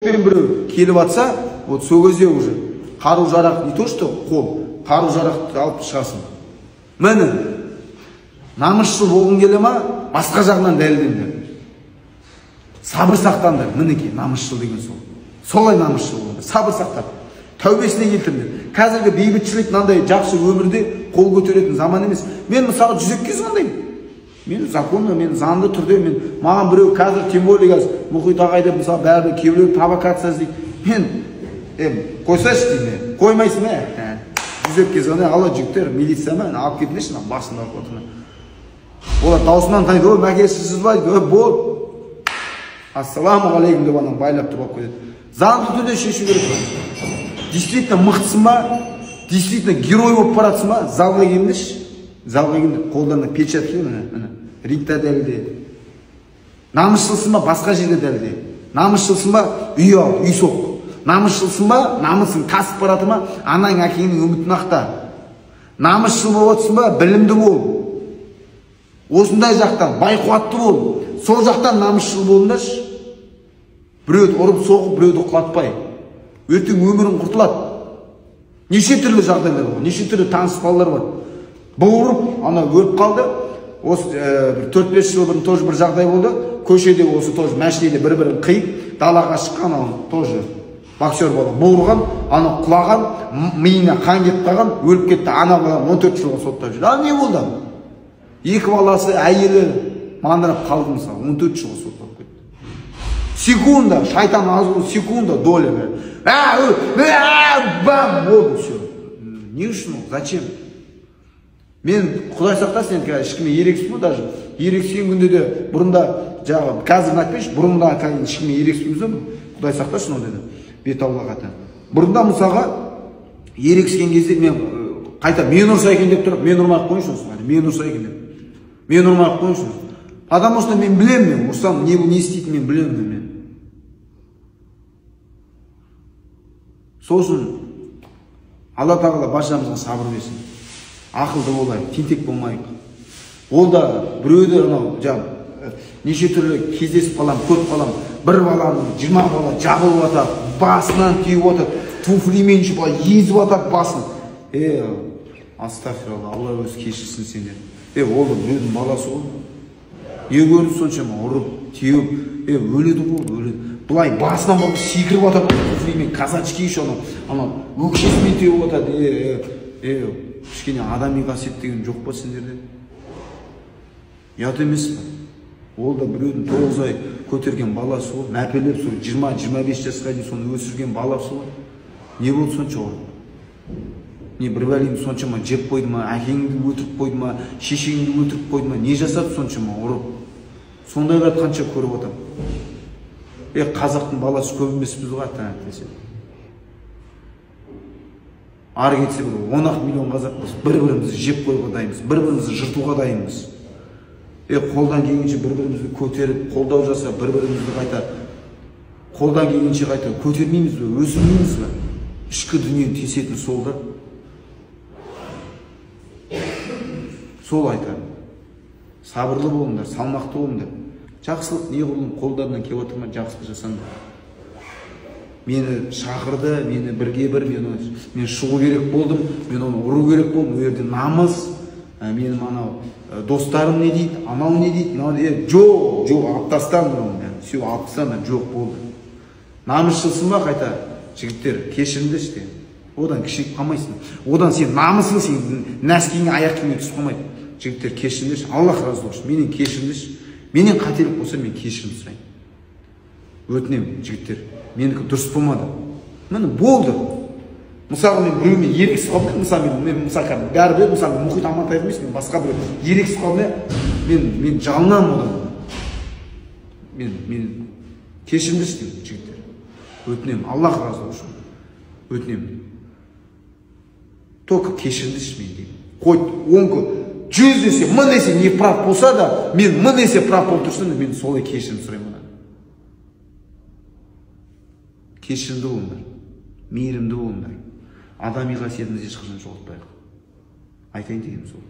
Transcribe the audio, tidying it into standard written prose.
Біреу келіп атса, вот сол кезде уже қару жарақ не то что қол, қару жарақты алып шығасың. Міне, намысшыл болғың келе ма, басқа жағынан дәлелдеңдер. Сабыр сақтаңдар, мінекей намысшыл деген сол. Солай намысшыл болыңдар, сабыр сақтап, тәубесіне келтіріңдер. Қазіргі бейбітшілік мынандай жақсы өмірде қол көтеретін заман емес. Мен мысалы 102-ге звондаймын. Мен законно, мен заңды түрде, мен маған біреу қазір, тем более қазір Мұхит ағай деп мысалы бәрібір кейбіреу провокация іздейді. Мен қойсайшы деймін, қоймайсың ә? 102-ге звондаймын, алло жігіттер, милиция ма, алып кетіңдерші, мына басында алып отырмын. Олар даусынан таниды, ой, мәке сіз ба дейді, ой, бол. Ассаламу алейкум деп ананы байлап тұрып алып кетеді. Заңды түрде шешу керек. Действительно мықтысың ба, действительно герой болып баратсың ба, залға келіңдерші. Залға келіңдер, қолдарына перчатка киіп, міне, міне, рингта дәлелде. Намысшылсың ба, басқа жерде дәлелде. Намысшылсың ба, үй ал, үй соқ. Намысшылсың ба, намысың тасып баратыр ма, анаң әкеңнің үмітін ақта. Намысшыл болып отырсың ба, білімді бол. Осындай жақтан байқуатты бол. Сол жақтан намысшыл болыңдаршы. Біреуді ұрып соғып, біреуді құлатпай. Ертең өмірің құртылады. Неше түрлі жағдайлар бар, неше түрлі таныс балалар бар. Бауырып, ана өліп қалды. Осы бір 4-5 жыл бұрын тоже бір жағдай болды. Көшеде осы тоже машинеде бір-бірін қиып, далаға шыққан, ана тоже боксер бала бауырған, ана құлаған, миына қан кетіп қалған, өліп кетті. Ана бала 14 жылға соттап жүр. Ал не болды? Екі баласы, әйелі маңдырап қалды мысалы, 14 жылға соттап кетті. Секунда, шайтан азғын, секунда, доля. Бам, болды, все. Не үшін ол? Зачем? Мен Құдай сақтасын, енді қазір ешкіммен ерегіспеймін даже. Ерегіскен күнде де бұрында жағы, қазір айтпайыншы, бұрында ешкіммен ерегіспейміз ғой, Құдай сақтасын ондайдан, бет аулақ ата. Бұрында мысалға ерегіскен кезде мен қайта мен ұрса екен деп тұрып, мен ұрмай ақ қойыңызшы осыны, мен ұрса екен деп. Мен ұрмай ақ қойыңызшы. Потому что мен білемін, мен ұрсам не істейтінін мен білемін мен. Сол үшін Алла тағала баршамызға сабыр берсін. Ақылды болайық, тентек болмайық. Ол да біреуді анау жаңа неше түрлі кездесіп қалам, көріп қалам. Бір баланы 20 бала жабылып атады, басынан түйіп атады, туфлимен былай езіп атады басын. Астағфиралла, Алла өзі кешірсін сендер. Ол да біреудің баласы ғой. Не көрді соншама ұрып, теуіп, өледі ғой, өледі. Былай басынан барып секіріп атады, туфлимен, казачки еще анау өкшесімен теуіп атады. Кішкене адами қасиет деген жоқ па сендерде? Ұят емес пе? Ол да біреудің 9 ай көтерген баласы ғой, мәпелеп сол 20-25 жасқа дейін соны өсірген баласы ғой. Не болды сонша ұрып? Не бір бәлені соншама жеп қойды ма, әкеңді өлтіріп қойды ма, шешеңді өлтіріп қойды ма, не жасады соншама ұрып? Сондайларды қанша көріп отырмын. Қазақтың баласы көп емеспіз ғой ата десе. Ары кетсе бір 10 миллион қазақпыз, бір-бірімізді жеп қоюға дайынбыз, бір-бірімізді жыртуға дайынбыз. Қолдан келгенше бір-бірімізді көтеріп, қолдау жасап, бір-бірімізді қайта қолдан келгенше қайта көтермейміз бе, өсірмейміз бе? Ішкі дүниені тесетін сол да. Сол айтарым. Сабырлы болыңдар, салмақты болыңдар. Жақсылық неғұрлым қолдарынан келіп отыр ма, жақсылық жасаңдар. Мені шақырды, мені бірге бір, мен шығу керек болдым, мен оны ұру керек болдым, ол жерде намыс, менің анау достарым не дейді, анау не дейді, мынау не дейді, жоқ, жоқ, алып тастаңдар оны, все, алып тастаңдар, жоқ болды. Намысшылсың ба қайта, жігіттер, кешіріңдерші де, одан кішірейіп қалмайсың, одан сен намысың, сен нәскиіңе, аяқ киіміңе түсіп қалмайды. Жігіттер, кешіріңдерші, Аллах разы болсын, менен кешіріңдерші, менен қателік болса, мен кешірім сұраймын. Өтінемін, жігіттер, менікі дұрыс болмады. Міне болды. Мысалы, мен біреумен ерегісіп қалдым, мысалы, мен мысалы, бәрі біледі, мысалы, Мұхит Амантаев емес, мен басқа біреу ерегісіп қалдым, мен жалынамын одан. Мен кешіріңдерші деймін, жігіттер. Өтінемін, Аллах разы болсын. Өтінемін. Только кешіріңдерші мен деймін. Хоть оңғы 100 есе, 1000 есе не прав болса да, мен 1000 есе прав болып тұрсам да, мен солай кешірім сұраймын одан. Кешірімді болыңдар, мейірімді болыңдар. Адами қасиетімізді ешқашан жоғалтпайық. Айтайын дегенім сол.